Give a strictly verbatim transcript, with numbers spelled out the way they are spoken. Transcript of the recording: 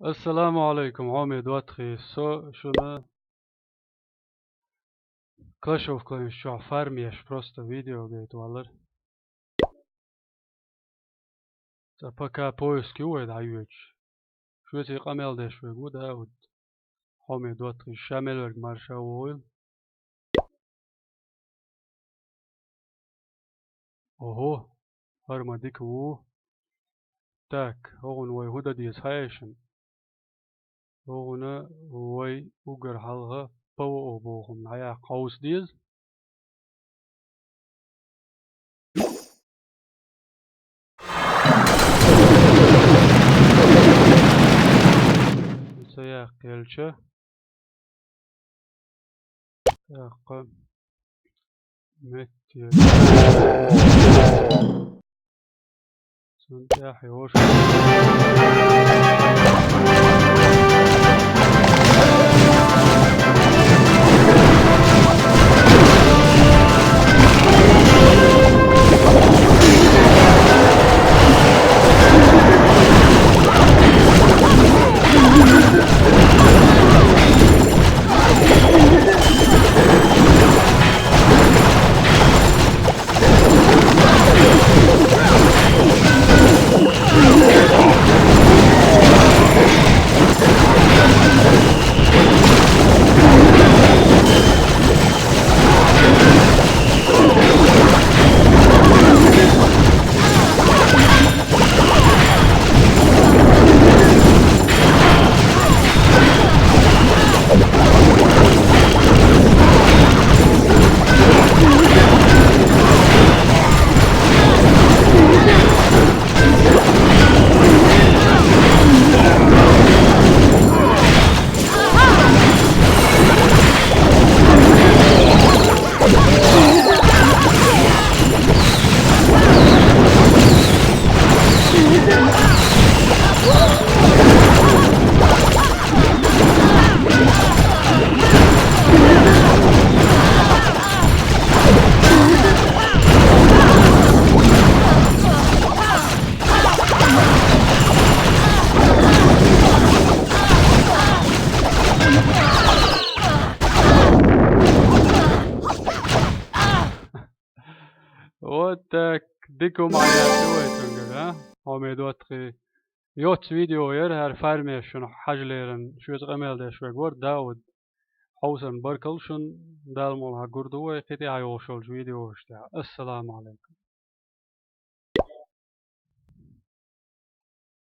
Ассаламу алейкум, хьоме доттагӀий, со шуна Clash of Clans чохь фармеш просто видео гайта валар. Цкъа пока поиск ю вай дӀайоьдуш. Шуьца къамел деш верг ву Дауд. Хьоме доттагӀий, ша мел верг марша вогӀийла. Ого, хӀара ма дика ву. Так, хӀокхунна вай хӀун дан деза хаьий шуна? ХӀокхунна вай уггар хьалха ПВО боху хӀума дӀаяккха хьовса деза. Ца яккхелча. Яккха. Метте. Цунна тӀехь йош. Вот так. Дика ма яц вай цуьнгара, а? Хьоме доттагӀий. Йоццу видео яра хӀара фармеш шуна хьажа лерина, шуьца къамел деш верг вара Дауд. Хьовсарна баркалла шуна, Дала мукъалахь гур ду вай кхин тӀаьхьа йолуш йолчу видеошна тӀехь. Ассаламу алейкум.